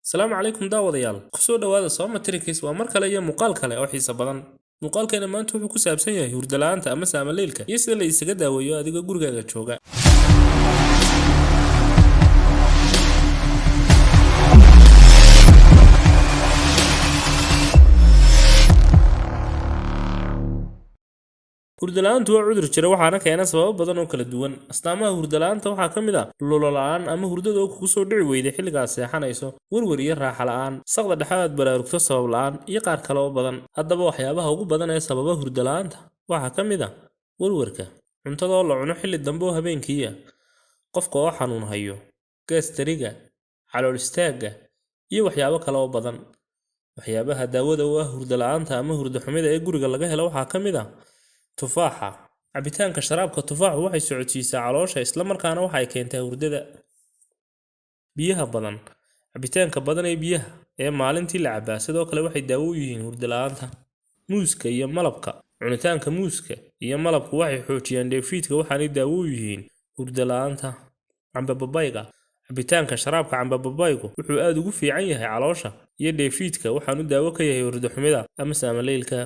Asalaamu calaykum daawadayaal, kusoo dhowaada Soma Tricks. Waa mar kale iyo muuqaal kale oo xiiso badan. Muuqaalkeena maanta wuxuu ku saabsan yahay hurdo la'aanta ama saamaleylka iyo sida la isaga daaweeyo adigoo gurigaaga jooga. Hurdo la'aantu waa cudur jira, waxaana keena sababo badan oo kala duwan. Astaamaha hurdo la'aanta waxaa ka mid ah lulo la'aan ama hurdada oo kugu soo dhici weyda xilliga aad seexanayso, werwer iyo raaxo la'aan, saqda dhexe aad baraarugto sabab la'aan, iyo qaar kale oo badan. Haddaba waxyaabaha ugu badan ee sababa hurdo la'aanta waxaa ka mid ah werwerka, cuntada oo la cuno xilli dambe oo habeenkii ah, qofka oo xanuun hayo, gaastariga, calool istaagga iyo waxyaabo kale oo badan. Waxyaabaha daawada u ah hurdo la'aanta ama hurdo xumida ee guriga laga helo waxaa ka mid ah tufaaxa. Cabitaanka sharaabka tufaaxu waxay socodsiisaa caloosha, isla markaana waxay keentaa hurdada. Biyaha badan. Cabitaanka badan ee biyaha ee maalintii la cabaa sidoo kale waxay daawo u yihiin hurdo la'aanta. Muuska iyo malabka. Cunitaanka muuska iyo malabku waxay xoojiyaan dheefshiidka, waxaanay daawo u yihiin hurdo la'aanta. Cambe babayga. Cabitaanka sharaabka cambe babaygu wuxuu aad ugu fiican yahay caloosha iyo dheefshiidka, waxaanu daawo ka yahay hurdo xumida ama saamaleylka.